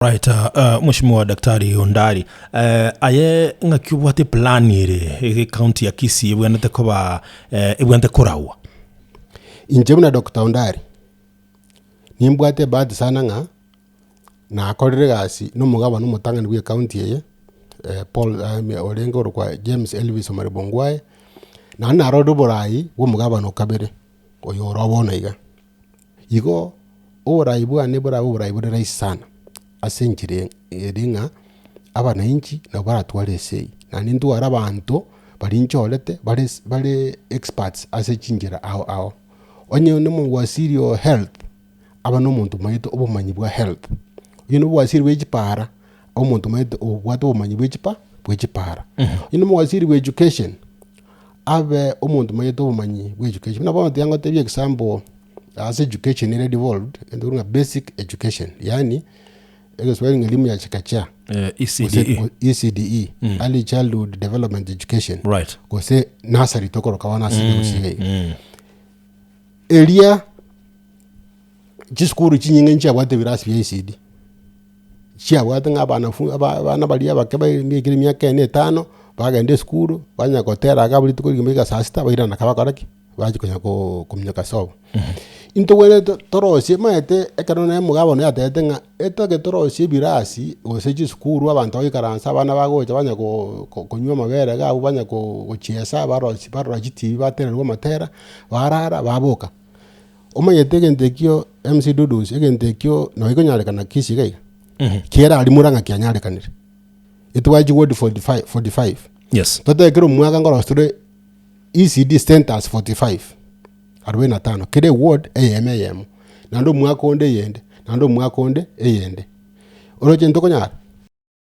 Right, uh, Mheshimiwa Daktari Ondari, uh, aye ng'aki obwate plan ere ere county ya Kisii ebwenerete koba eh, ebwenerete koragwa? Inche buna Doctor Ondari, nimbwate ebahati sana ng'a nakorire egasi na omogabana omotang'ani bwa ecounty eye, Paul orenge orokwa James Elvis Omariba Ongwae, naende narorire oborai bwa omogabana o kabere, oyo oro bono iga. Igo oborai bwane borabe oborai bore rahisi sana, ase enchera ere ng'a abananchi nabo baratware esegi, naende ntware abanto baria nchorete bare ase bare experts ase chinchera ao ao. Onye na omowasiri o health, abe na omonto omanyete obomanyi bwa health, onye na obowasiri bwa echipara, abe omonto omanyete obwate obomanyi bwa echipa bwa echipara. Onye na omowasiri bwa education, abe omonto omanyete obomanyi bwa education. Buna bono tiga ngotebie example, ase education ere devolved, egento korwa ng'a basic education, yaani egeswahili ng'a elimu ya chekechea, Eh, gose ECDE. ECDE, early childhood development education, Right. gose nursery tokoroka bono ase ekegusii iga. Eria chisukuru chinyinge nchiabwate ebirasi bia ECD, chiabwate ng'a abanafu aba abana baria abake baikire emiaka ene etano, bagenda esukuru, banya gotera iga abwo rituko rigima goika saa sita bairana naka bakora ki? Bachia konya koo kominyoka sobo. Intobwenerete torosie omanyete ekero nonye omogabana yatebete ng'a etoke torosie ebirasi gose chisukuru abanto bagoikaransa abana bagocha banya koo konywa amabere iga abwo banya koo gochiesa barosie barora chitibi batererwa amatera, barara baboka. Omanyete egento ekio MC Dudus egento ekio nabo ekonyarekana Kisii iga iga, kera aria Murang'a kianyarekanire. Etware chiward 45 45. Yes. Totebe kera omwaka nkorosia tore ECD centers 45, arubaini na tano, kera eward eyemo eyemo, naende omwaka onde eyende, naende omwaka onde eyende. Oroche ntokonyara?